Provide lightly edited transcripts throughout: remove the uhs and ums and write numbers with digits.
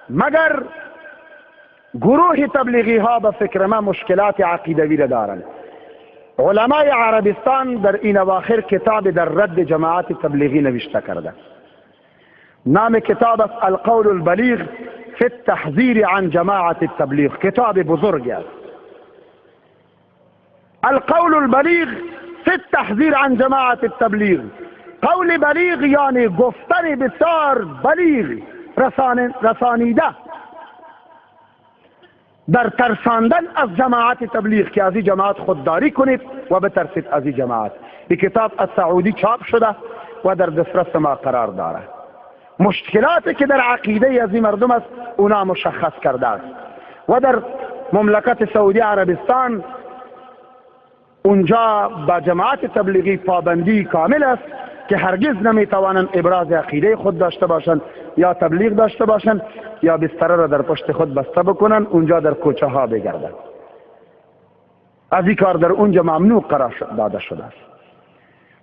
مگر گروه تبلیغی ها به فکر ما مشکلات عقیدوی را دارند. علمای عربستان در این اواخر کتاب در رد جماعت تبلیغی نوشته کرده. نام کتاب است القول البلیغ فی التحذیر عن جماعت التبلیغ. کتاب بزرگ است. القول البلیغ فی التحذیر عن جماعت التبلیغ. قول بلیغ یعنی گفتن بسیار بلیغ، رسانیده در ترساندن از جماعت تبلیغ که از این جماعت خودداری کنید و بترسید از این جماعت. این کتاب از سعودی چاپ شده و در دسترس ما قرار داره. مشکلاتی که در عقیده از این مردم است اونا مشخص کرده است. و در مملکت سعودی عربستان اونجا با جماعت تبلیغی پابندی کامل است که هرگز نمیتوانند ابراز عقیده خود داشته باشند یا تبلیغ داشته باشند یا بستره را در پشت خود بسته بکنند، اونجا در کوچه ها بگردند. از این کار در اونجا ممنوع قرار داده شده است.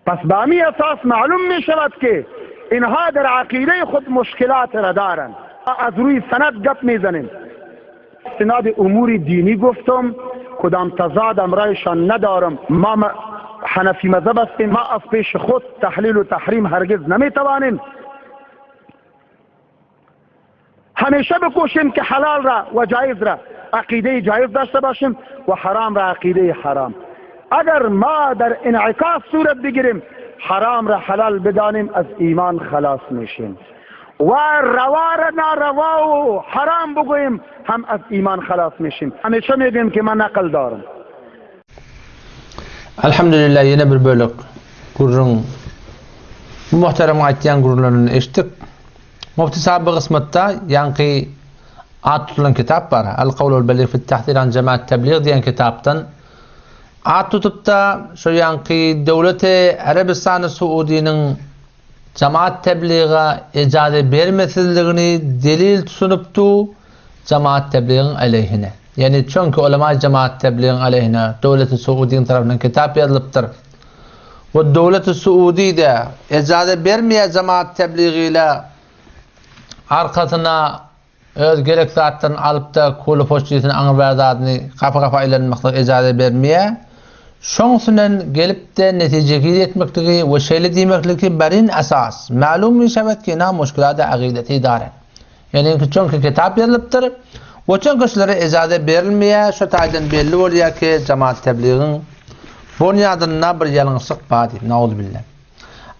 پس به همی اساس معلوم می شود که اینها در عقیده خود مشکلات را دارند. از روی سند گپ میزنیم. استناد امور دینی گفتم، کدام تضاد امرایشان ندارم. ما حنفی مذهب هستیم، ما از پیش خود تحلیل و تحریم هرگز نمیتوانیم. همیشه بکوشیم که حلال را و جایز را عقیده جایز داشته باشیم و حرام را عقیده حرام. اگر ما در انعکاس صورت بگیریم، حرام را حلال بدانیم، از ایمان خلاص میشیم، و روا را ناروا و حرام بگوییم هم از ایمان خلاص میشیم. همیشه میگیم که من نقل دارم. Elhamdülillah ýene bir bölek gürrüň bu muhteremiň aýtýan gürrüňlerini eşitdik. Mufti sahib bu gysmatda ýaňky at tutulan kitap bar. El Kawlul Beligh fit Tahzir an Jemaat Tebliğ diýen kitapdan at tutup-da şo ýaňky döwleti Arabistany Suudiniň jemaat tebliga ejaze bermesizligini delil tutunypdy jemaat tebligiň aleýhine. Ýagny çünki ulema jemaat tebligiň aleýhine döwleti Suudiň tarapyndan kitap ýazylypdyr. We döwleti Suudi-de ejaze bermeýär jemaat tebligi ile arkasyna öz gerek zatlaryny alyp-da kuly poçtisini aňry bäri zadyny gapa-gapa aýlanmaklyga ejaze bermeýär. Şoň üstünden gelip-de netijegir etmekligi we şeýle diýmekligi barin esas, mälum mişewet ki ina muşkilady agideti daren. Ýagny çünki kitap ýazylypdyr we çünki şulara ejaze berilmeýär, şo taýdan belli bolýar ki jemaat tebligiň bunýadynda bir ýalňyşlyk bar diýip, nauzubilla.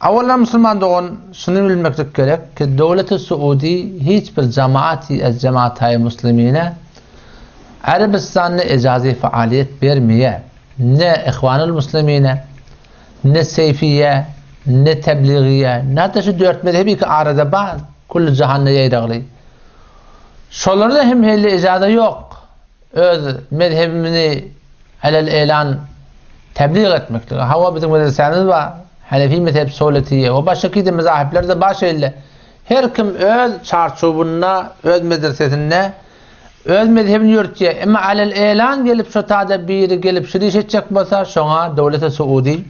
Awaldan musulman dogan şuny bilmeklik gerek ki döwleti Suudi hiç bir jamaati ez jamaataýy muslimine Arabistanda ejaze faaliýet bermeýär. Ne Ihwanul Muslimine, ne Seýfiýe, ne Tebligiýe, ne-de şu dört mezhebi ki arada bar, külli jahanda ýaýragly. Şolarda hem helle ejaze ýok. Öz mezhebimizi alel elan tebliğ etmeklige. Hawa biziň medresämiz bar, Hanefi mezhep Sowletiýe we başga-da mezahipler-de bar şeýle. Her kim öz çarçuwynda, öz medresesinde öz mezhebini ýöritýär. Emma alel elan gelip şo tada biri gelip şuny iş etjek bolsa, şoňa döwleti Suudi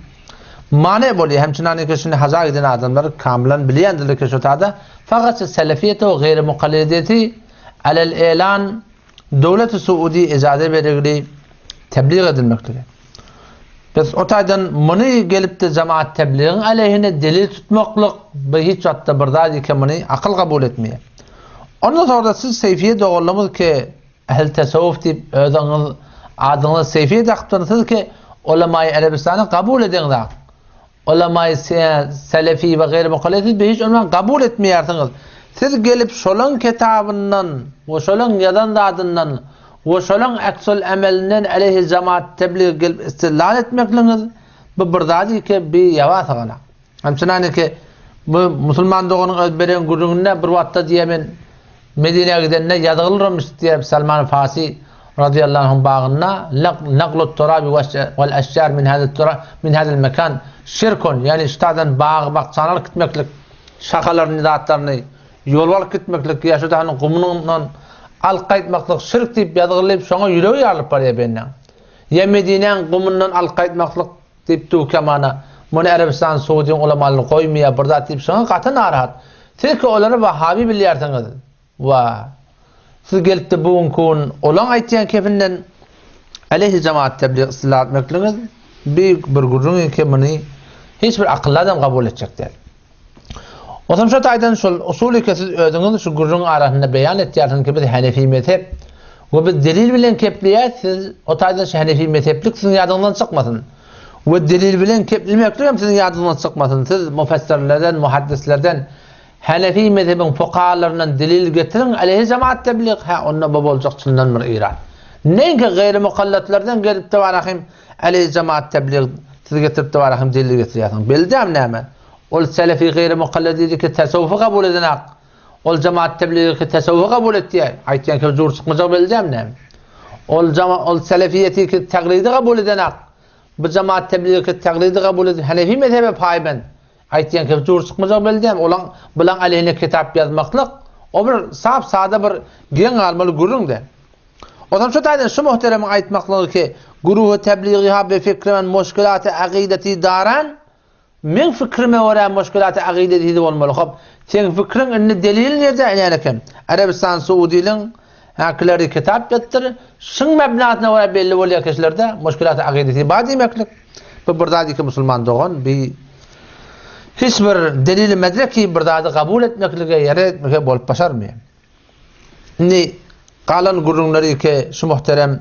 mane bolýar. Hem çynanyňky şuny haja giden adamlar kamylan bilýändirler ki şo tada fakat selefiýeti we gaýry mukallideti alel elan Döwleti Suudi ejaze beregli tebliğ edilmeklige. Biz o taýdan muny gelipde jemaat tebligiň aleýhine delil tutmaklyk bu hiç wagtda bir zat eken muny akyl kabul etmeýär. Ondan soňra siz Seýfiýe doganlarymyz ki ehl tesawwuf diýip özüňiz adyňyza Seýfiýe dakypdyr siz ki ulemaýy Arabistany kabul edeňzak. Ulemaýy selefi we gaýry mukallid siz hiç ondan kabul etmeýärsiňiz. Siz gelip şolaň kitabyndan we şolaň ýazan zadyndan we şolaň aksul emelinden aleýhi jemaat teblig gelip istidlal etmekligiňiz bu bir zat ki bi ýaba sygana. Hemçinaniki bu musulman doganyň öz beren gürrüňinde bir wagtda diýýär men Medinä gidende ýazgylyramyş diýýär Salman Farsi razyýallahu anhuň bagynda naqlut turabi wal eşjar min hazal turab min hazal mekan şirkun ýagny şu taýdan bagy bakjany alyp gitmeklik şahalaryny zatlaryny ýolup alyp gitmeklik ýa şu taýdan gumundan alyp gaýtmaklyk şirk diýip ýazgylyp şoňa ýüregi ýarylyp barýar bendäň ýa Medinäň gumundan alyp gaýtmaklyk Diýip Dukemana, Muny Arabystan Saudyň ulamalary goýmaýar bir zat diýip şoňa gaty narahat. Siz ki olary wahabi bilýärsiňiz. Wa. Siz gelip-de bu günki gün olaň aýtýan kefinden aleýhi jemaat teblig istilah etmekligiňiz bi bir gürrüň eken muny hiç bir akylly adam kabul etjek däl. Onsoň şo taýdan şol usuly ke siz özüňiz şu gürrüň arasynda beýan etýärsiňiz ki biz hanefi mezhep we biz delil bilen kepleýäs siz o taýdan şu hanefi mezheplik siziň ýadyňyzdan çykmasyn. We delil bilen keplemeklik hem siziň ýadyňyzdan çykmasyn. Siz mufessirlerden, muhaddislerden Hanefi mezhebiň fukahalaryndan delil getiriň, aleýhi jemaat teblig, hä onda bu boljak çyndan bir irad. Neňki gaýry mukallatlardan gelip-de barahym aleýhi jemaat teblig siz getirip-de barahym delil getirýärsiň. Beldäm näme? Ol selefi gaýry mukallady ki tasawwufy kabul edenak. Ol jemaat tebligi ki tasawwufy kabul etýär. Aýtýan ki jur çykmajak beldäm näme? Ol jama ol selefiýeti ki taglidi kabul edenak. Bu jemaat tebligi ki taglidi kabul edip hanefi mezhebe paýbend. Aýtýan ki jur çykmajak belli däl. Olaň bulaň aleyhine kitap ýazmaklyk o bir sap sada bir geň galmaly gürrüň däl. Ozam şu taýdan şu muhteremiň aýtmaklygy ki guruhy tebligiha be fikri men muşkilaty akideti daran meň fikrime görä muşkilaty akideti bolmaly. Hop, seň fikriň indi delili nirde inen eken? Arabistan Suudiliň häkileri kitap ýazypdyr. Şuň mebnasyna görä belli bolýar kişilerde muşkilaty akideti bar diýmeklik. Bu bir zat iki musulman dogan bi hiç bir delili medreki bir zady kabul etmeklige ýa ret etmeklige bolup başarmaýar. Indi galan gürrüňleri ki şu muhterem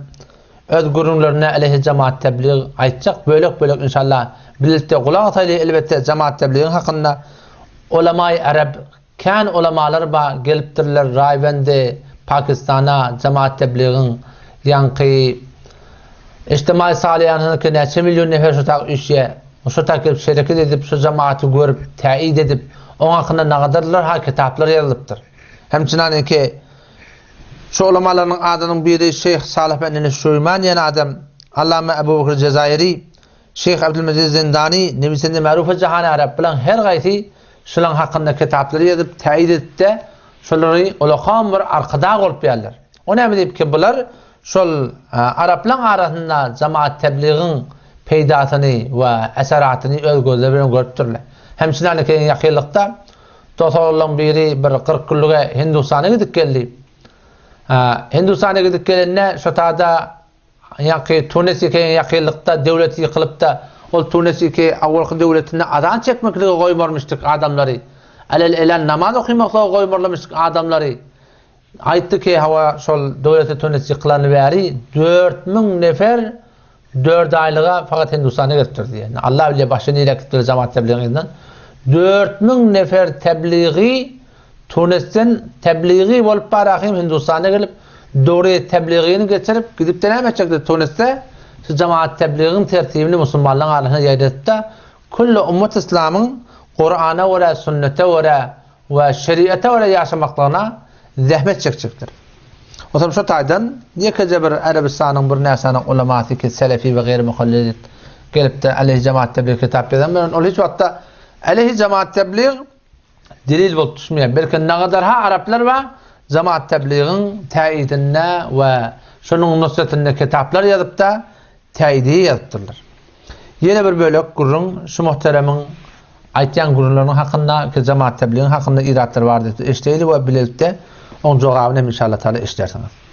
öz gürrüňlerine aleyhi jemaat teblig aýtjak bölek-bölek inşallah birlikde gulak asaýly elbetde jemaat tebligiň hakynda ulamaý arab Kän ulamalar ba gelipdirler Raýwendi Pakistana jemaat tebligiň ýaňky Ijtimaý Salyýanyňky näçe million nefer şo tak üýşýä. Şo tak gelip şereket edip şo jemaaty görüp täýit edip oň hakynda nagadyrlar ha kitaplar ýazylypdyr. Hemçinanyňky şo ulamalarynyň adynyň biri Şeýh Salyh ben Şuýman diýen adam Allama Ebu Bekr Jezaýyry Şeýh Abdülmeziz Zindani newisende Marufy Jahany Arap bilen her gaýsy şulaň hakynda kitaplary ýazyp täýit edipde şolary ulakam bir arkadag bolup ýärler. O näme diýip ki bular şol araplaň arasynda jemaat tebligiň peýdasyny we eseratyny öz gözleri bilen görüpdirler. Hemçinany keýin ýakynlykda dost-oglanlaň biri bir 40 günlüge Hindustana gidip geldi. Hindustana gidip gelende şo tada Ýaňky Tunis ýeke ýakynlykda döwlet ýykylypda, ol Tunis ýeke awalky döwletinde azan çekmeklige goýmarmyşdyk adamlary. Alel-elan namaz okymaklyga goýmarlamyşdyk adamlary. Aýtdy ki, hawa, şol döwleti Tunis ýykylany bäri 4000 nefer dört aýlyga fakat Hindustana gelipdir diýýär. Allah bilýär başga nirä gitipdir jamaat tebligiň yzyndan. 4000 nefer tebligi Tunisden tebligi bolup barahym Hindustana gelip, dogry tebligini geçirip, gidip-de näme etjekdi Tunisde? Şu jemaat tebligiň tertibini musulmanlaryň arasynda ýaýradyp-da, külli ummat yslamyň Kurana görä, sünnete görä we şeriata görä ýaşamaklygyna zähmet çekjekdir. Otam şo taýdan ýekeje bir Arabystanyň bir närsaniň ulamasy ki selefi we gaýry muhallid gelip-de aleyhi jemaat teblig kitap ýazan bilen ol hiç wagtda aleyhi jemaat teblig delil bolup düşmeýär. Belki nagadarha araplar bar, jemaat tebligiň täýidinde we şonuň nusretinde kitaplar ýazypda täýidi ýazypdyrlar. Ýene bir bölek gürrüň şu muhteremiň aýtýan gürrüňleriniň hakynda ki jemaat tebligiň hakynda iratlar bar diýip eşdeýli we bilelikde oň jogabyny hem inşallah taala eşdersiňiz.